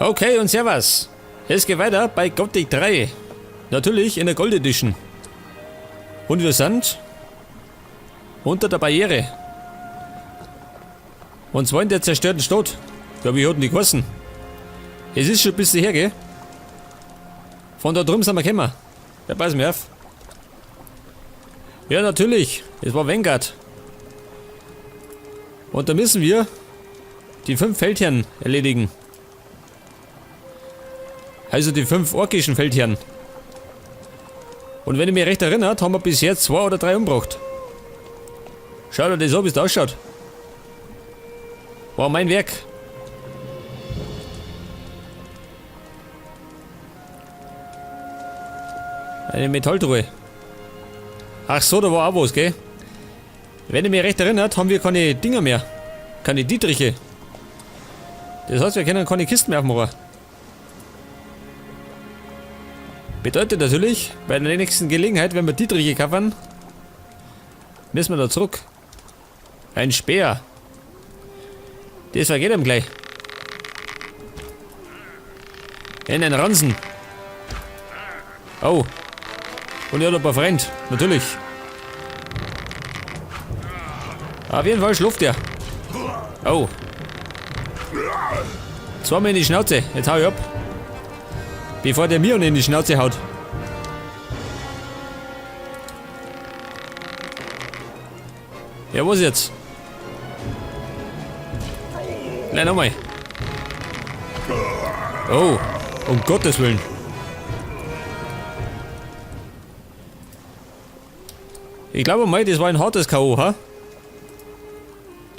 Okay und Servus. Es geht weiter bei Gothic 3. Natürlich in der Gold Edition. Und wir sind unter der Barriere. Und zwar in der zerstörten Stadt. Ja, wie hat denn die geheißen? Es ist schon ein bisschen her, gell? Von da drüben sind wir gekommen. Ja, pass mir auf. Ja, natürlich. Es war Vanguard. Und da müssen wir die 5 Feldherren erledigen. Also die 5 orkischen Feldherren. Und wenn ich mich recht erinnere, haben wir bisher 2 oder 3 umgebracht. Schau dir das an, wie es da ausschaut. War mein Werk. Eine Metalltruhe. Ach so, da war auch was, gell? Wenn ich mich recht erinnere, haben wir keine Dinger mehr. Keine Dietriche. Das heißt, wir können keine Kisten mehr aufmachen. Bedeutet natürlich, bei der nächsten Gelegenheit, wenn wir Dietriche kaufen, müssen wir da zurück. Ein Speer. Das vergeht ihm gleich. In den Ransen. Oh. Und er hat ein paar Freunde, natürlich. Auf jeden Fall schläft er. Oh. Zweimal in die Schnauze. Jetzt hau ich ab. Bevor der mir in die Schnauze haut. Ja, was jetzt? Gleich nochmal. Oh, um Gottes Willen. Ich glaube mal, das war ein hartes K O, ha?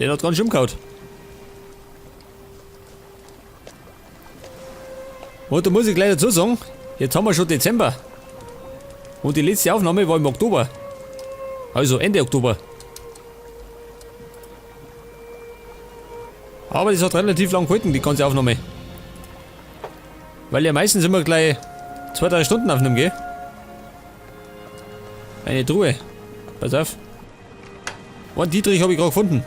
Der hat ganz schön umgehauen. Und da muss ich gleich dazu sagen, jetzt haben wir schon Dezember. Und die letzte Aufnahme war im Oktober. Also Ende Oktober. Aber das hat relativ lang gehalten, die ganze Aufnahme. Weil ja meistens immer gleich 2, 3 Stunden aufnehmen, gell? Eine Truhe. Pass auf. Einen Dietrich hab ich grad gefunden.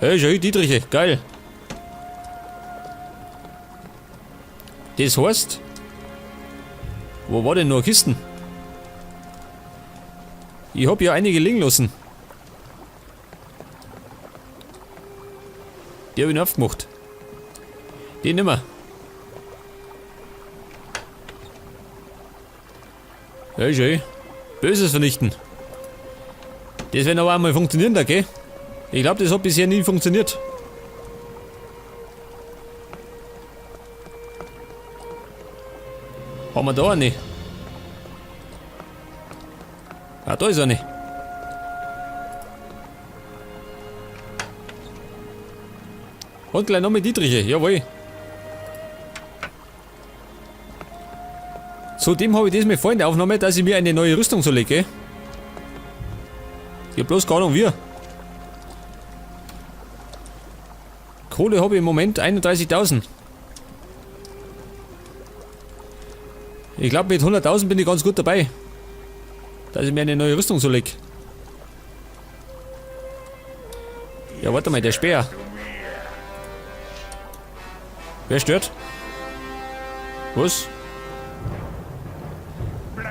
Hey, schau, Dietriche, geil. Das heißt, wo war denn noch Kisten? Ich hab ja einige liegen lassen. Die hab ich noch aufgemacht. Die nimmer. Ja, schön. Böses vernichten. Das wird aber einmal funktionieren, da, gell? Ich glaub, das hat bisher nie funktioniert. Haben wir da eine? Ah, da ist eine. Und gleich noch mit Dietriche, jawohl. Zudem habe ich das mir vorhin in der Aufnahme, dass ich mir eine neue Rüstung zulege. Ich hab bloß keine Ahnung wie. Kohle habe ich im Moment 31.000. Ich glaub, mit 100.000 bin ich ganz gut dabei. Dass ich mir eine neue Rüstung zulege. Ja, warte mal, der Speer. Wer stört? Was?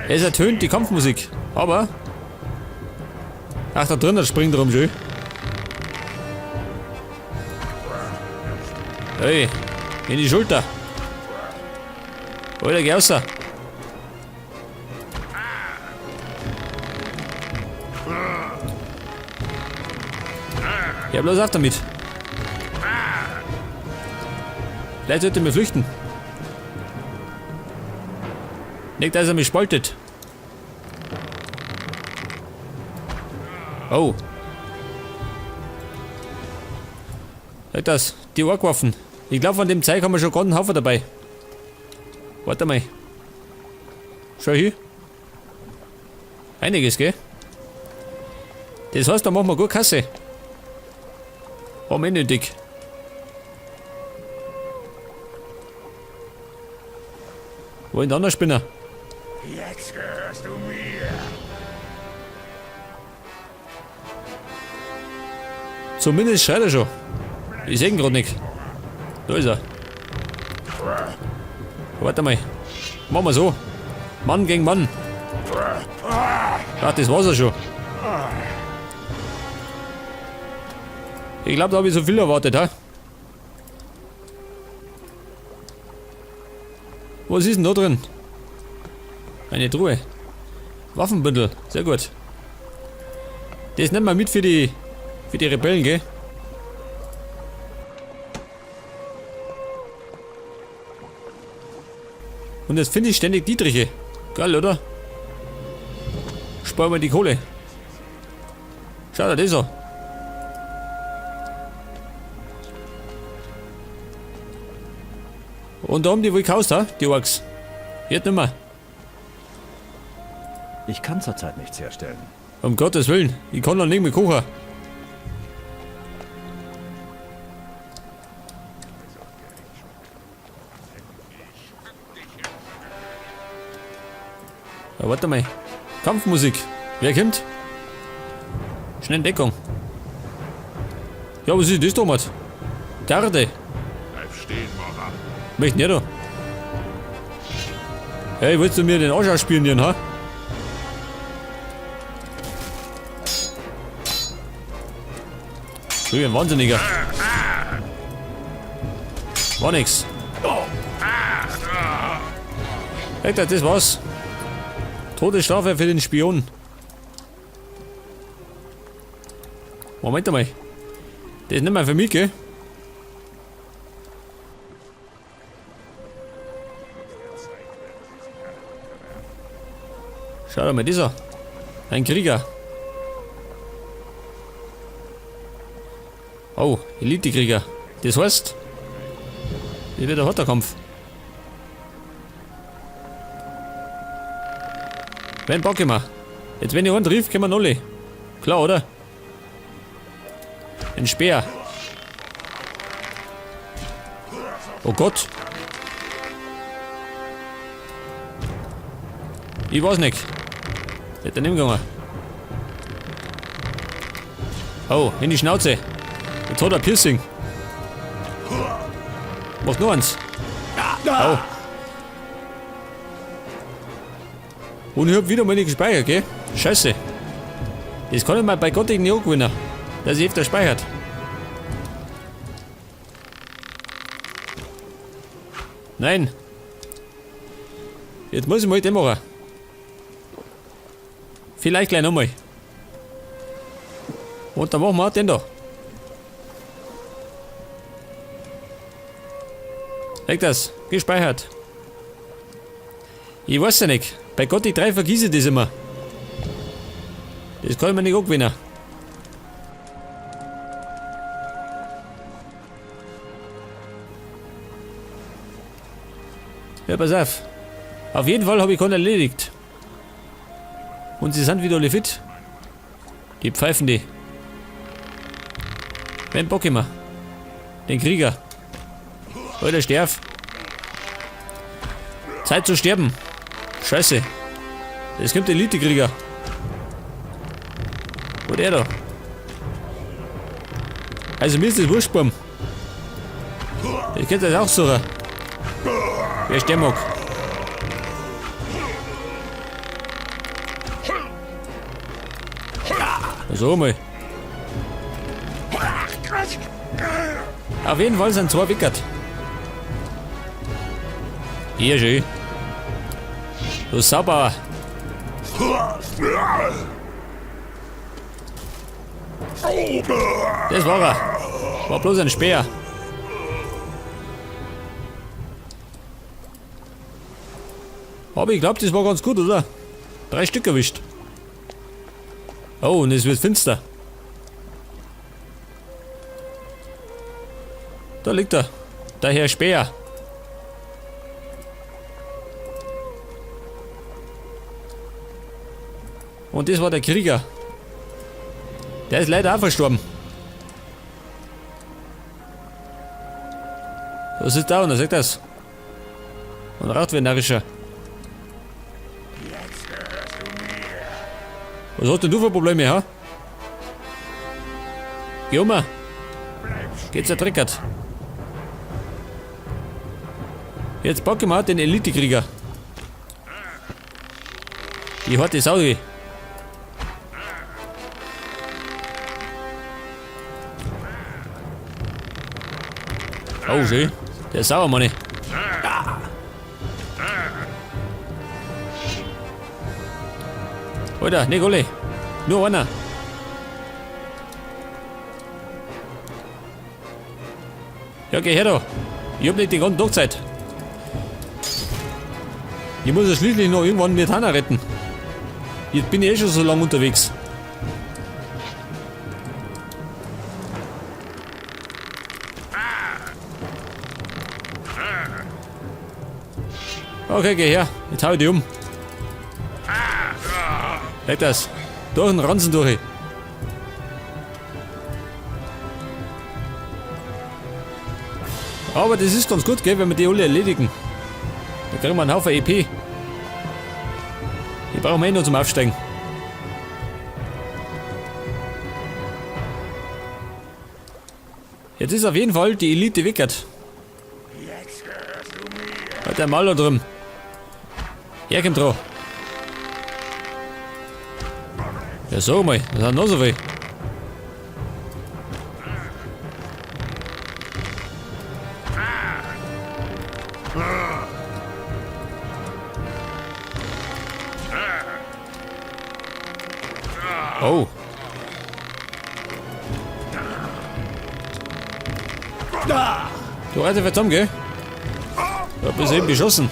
Es ertönt die Kampfmusik, aber... Ach, da drinnen springt rum, schön. Hey, in die Schulter. Alter, geh raus. Ja, bloß auf damit. Vielleicht sollte ich mir flüchten. Nicht, dass er mich spaltet. Oh. Halt das, die Orkwaffen. Ich glaub, von dem Zeug haben wir schon gerade einen Haufen dabei. Warte mal. Schau hier. Einiges, gell? Das heißt, da machen wir gut Kasse. Haben wir nötig. Wo ist der andere Spinner? Jetzt gehörst du mir. Zumindest schreit er schon. Ich seh ihn grad nicht. Da ist er. Warte mal. Machen wir so. Mann gegen Mann. Ach, das war's ja schon. Ich glaube, da habe ich so viel erwartet, ha? Was ist denn da drin? Eine Truhe. Waffenbündel, sehr gut. Das nehmen wir mit für die Rebellen, gell? Und jetzt finde ich ständig Dietriche. Geil, oder? Sparen wir die Kohle. Schau dir das an. Und da haben die wohl gekauft, ha? Die Orks. Jetzt nicht mehr. Ich kann zurzeit nichts herstellen. Um Gottes Willen, ich kann doch nicht mehr kochen. Ja, warte mal. Kampfmusik. Wer kommt? Schnell in Deckung. Ja, was ist das damals? Garde. Bleib stehen, Mörder. Möchten ja da. Hey, willst du mir den Arsch ausspielen hier, ha? Du, ein Wahnsinniger. War nix. Alter, das war's. Todesstrafe für den Spion. Moment einmal. Das ist nicht mehr für mich, gell? Schau dir mal das an. Ein Krieger. Oh, Elite-Krieger. Das heißt, das wird ein harter Kampf. Wen pack ich mir? Jetzt, wenn ich einen trifft, kommen wir alle. Klar, oder? Ein Speer. Oh Gott. Ich weiß nicht. Hätte nicht gegangen. Oh, in die Schnauze. Jetzt hat er Piercing. Macht nur eins. Oh. Und ich hab wieder mal nicht gespeichert, gell? Scheiße. Das kann ich mal bei Gott nicht gewinnen, dass ich öfter speichert. Nein. Jetzt muss ich mal den machen. Vielleicht gleich nochmal. Und dann machen wir auch den da. Leg das. Gespeichert. Ich weiß ja nicht. Bei Gott, die drei vergieße ich das immer. Das kann ich mir nicht angewinnen. Ja, pass auf. Auf jeden Fall habe ich keinen erledigt. Und sie sind wieder alle fit. Die pfeifen die. Wen bock immer? Den Krieger. Alter, sterb. Zeit zu sterben. Scheiße. Es kommt der Elite-Krieger. Wo der da? Also mir ist das wurscht, Bumm. Ich könnte das auch suchen. Wer sterben mag. So mal. Auf jeden Fall sind zwei wickert. Hier schön. Du sauber. Das war er. War bloß ein Speer. Aber ich glaub, das war ganz gut, oder? 3 Stück erwischt. Oh, und es wird finster. Da liegt er. Der Herr Speer. Und das war der Krieger. Der ist leider auch verstorben. Was ist da? Und er sagt das. Und raucht wie ein Narrischer. Was hast denn du für Probleme, ha? Geh um. Geht's ja dreckert. Jetzt packe ich mal den Elite-Krieger. Die harte Sau. Oh, schön. Der ist sauer, Mann. Alter, nicht alle. Nur einer. Ja, geh her da. Ich hab nicht die ganze Tag Zeit. Ich muss ja schließlich noch irgendwann Myrtana retten. Jetzt bin ich eh schon so lange unterwegs. Okay, geh her. Jetzt hau ich dich um. Leg das. Durch den Ranzen durch. Aber das ist ganz gut, gell, wenn wir die alle erledigen. Da kriegen wir einen Haufen EP. Die brauchen wir eh nur zum Aufsteigen. Jetzt ist auf jeden Fall die Elite wickert. Hat der Maler drin. Her kommt drauf. Ja, sag mal, das sind noch so viel. Oh. Du alter verdammt, gell? Ich hab bis eben beschossen.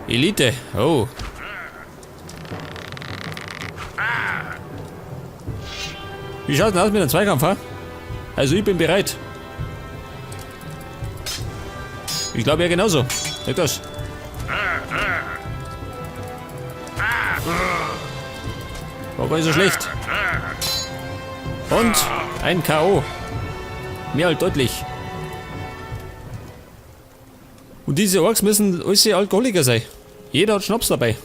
Elite, oh. Wie schaut's denn aus mit dem Zweikampf, ha? Also ich bin bereit. Ich glaube ja genauso. Sag das. War gar nicht so schlecht. Und ein K.O. Mehr als deutlich. Und diese Orks müssen alle Alkoholiker sein. Jeder hat Schnaps dabei.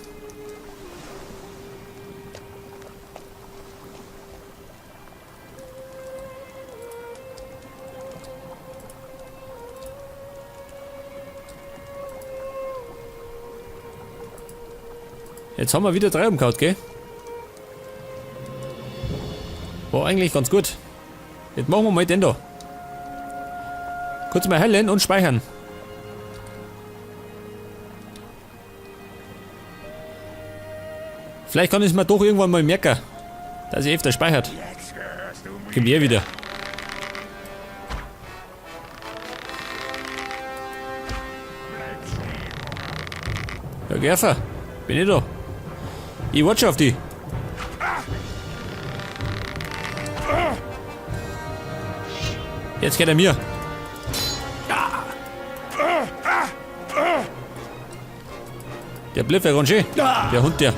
Jetzt haben wir wieder 3 umgehauen, gell? War eigentlich ganz gut. Jetzt machen wir mal den da. Kurz mal heilen und speichern. Vielleicht kann ich es mir doch irgendwann mal merken, dass ich öfter speichert. Komm her wieder. Ja, Gerfer, bin ich da. Ich warte schon auf die. Jetzt geht er mir. Der blifft ja ganz schön. Der Hund, der.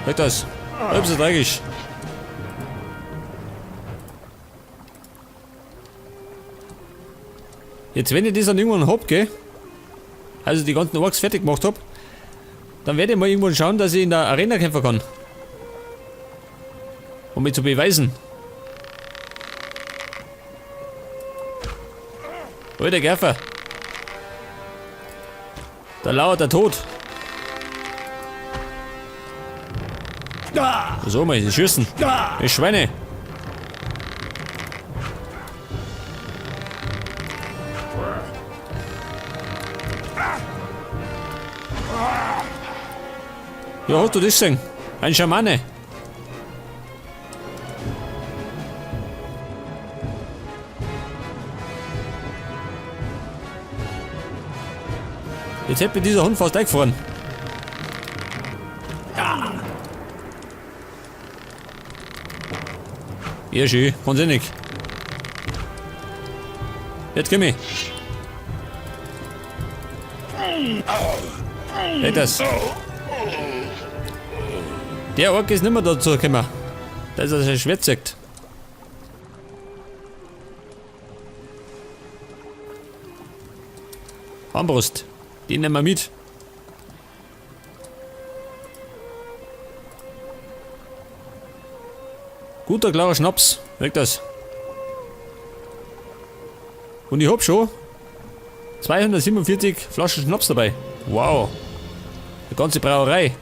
Halt das. Halb so tragisch. Jetzt, wenn ich das dann irgendwann hab, gell? Also die ganzen Orks fertig gemacht hab, dann werde ich mal irgendwann schauen, dass ich in der Arena kämpfen kann. Um mich zu beweisen. Alter Gerfer. Da lauert der Tod. So, mal, sie schießen. Die Schweine. Ja, hast du das gesehen? Ein Schamane. Jetzt hätte mir dieser Hund fast eingefahren. Ja, schön, ganz sinnig. Jetzt komm ich. Hey, das. Der Ork ist nicht mehr dazu gekommen. Da ist er sein Schwert zeigt. Armbrust. Den nehmen wir mit. Guter, klarer Schnaps. Weg das. Und ich hab schon 247 Flaschen Schnaps dabei. Wow. Eine ganze Brauerei.